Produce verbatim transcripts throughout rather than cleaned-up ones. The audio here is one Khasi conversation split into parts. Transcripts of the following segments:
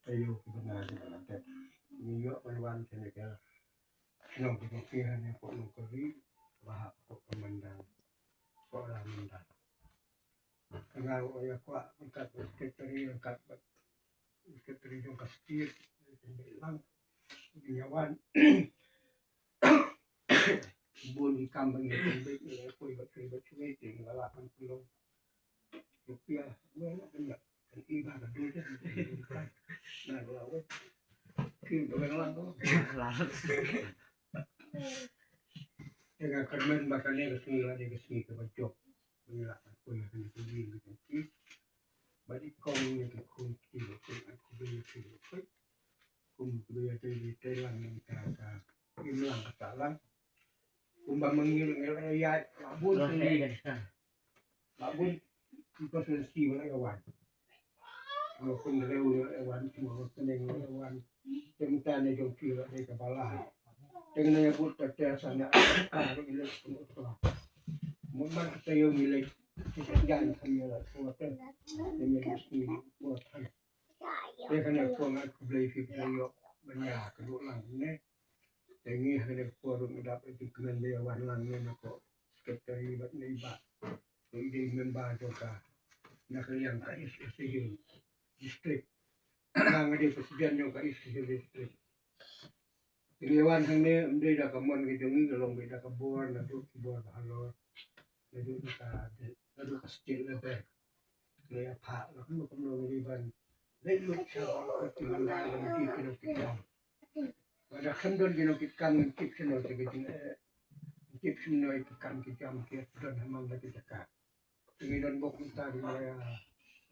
taïew kiba na kiba na dep. Ngi ïoh ban wan kane ka shnong kiba phi ha ne pok nong kari ba ha pok ka Mandang, pok la Mandang. Ka nga u ïa kwah ryngkat bad secretary, ryngkat bad secretary jong ka state, lang. Ngi ïa wan bun ki kam ba ngi ïa pynbeit, ngi ïa poi bad poi bad shuwa te ngi la lah ban pynlong. Rupiah, wei lah ban ïa kan i ba ka dul te. Na la wei. Kim ka wei lang tu. Te nga kyrmen ba kane ka sngi la dei ka sngi kaba jop. Ba ngi lah ban poi ha kane ka ïing ka jong ki. Ba dei kong ne ki khun ki ba poi, ai khublei ïa ki ba poi. Kum kaba ïa dei dei lang ne ka ka im lang ka sah lang. Kumba ma ngi ngi la ïaid la bun sien, la bun ki constituency ba la ïa wan. Nga pynriew ïa wan, ki ma nga pynriew ïa wan. Te mynta ne jong ki la dei kaba la. Te nga ïa bud ta te sa na ka ba ngi leit pynutla. Mo man ka taïew ngi leit ki sa jan ka ngi la ko te. Te ngi leit ki ko te. Te kane ko nga khublei phi phi ïoh ban ïa ka duh lang ne. Te ngi ha kane ka por ruh ngi dap ïa ki kmen ba ïa wan lang ne na ko secretary bad ne i bah. Te i dei member jong ka na ka liang ka East Khasi Hills District. Nga nga dei president jong ka East Khasi Hills District. Te ngi wan hangne ym dei da ka mon ka jong ngi, ka long beit da ka bor, naduh ki bor ba halor, naduh ka, naduh ka state level. Ngi ïa phah la kumno kumno ngi ban leit lut sha ka, ki ban da ki nongkitkam. Lada khlem don ki nongkitkam, ngin tip shano te ka jing, eh, ngin tip shano ki kam ki jam ki don ha man la ki jaka. Te ngi don bok mynta ngi la ïa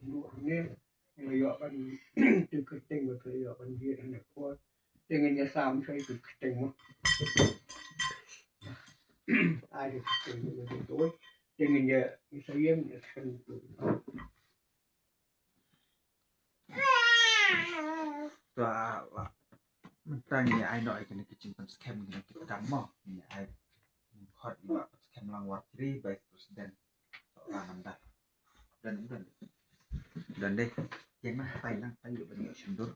duh hangne, ngi la ïoh ban tip kyrteng, ba la ïoh ban jied hangne ko. Te ngin ïa sam shoi tip kyrteng mo. Ai tip kyrteng mo, te ngin ïa, ngi sa ïeng ïa sa. To la. Mynta ngi ai noh ïa kane ka jingpynskhem, kane ka kam mo. Ngi ai khot ïa ba pynskhem lang Ward Three, Vice President. To la namar. Don, don. Don dei. Ïeng na, tai lang, tai ïa ban ïoh symdur.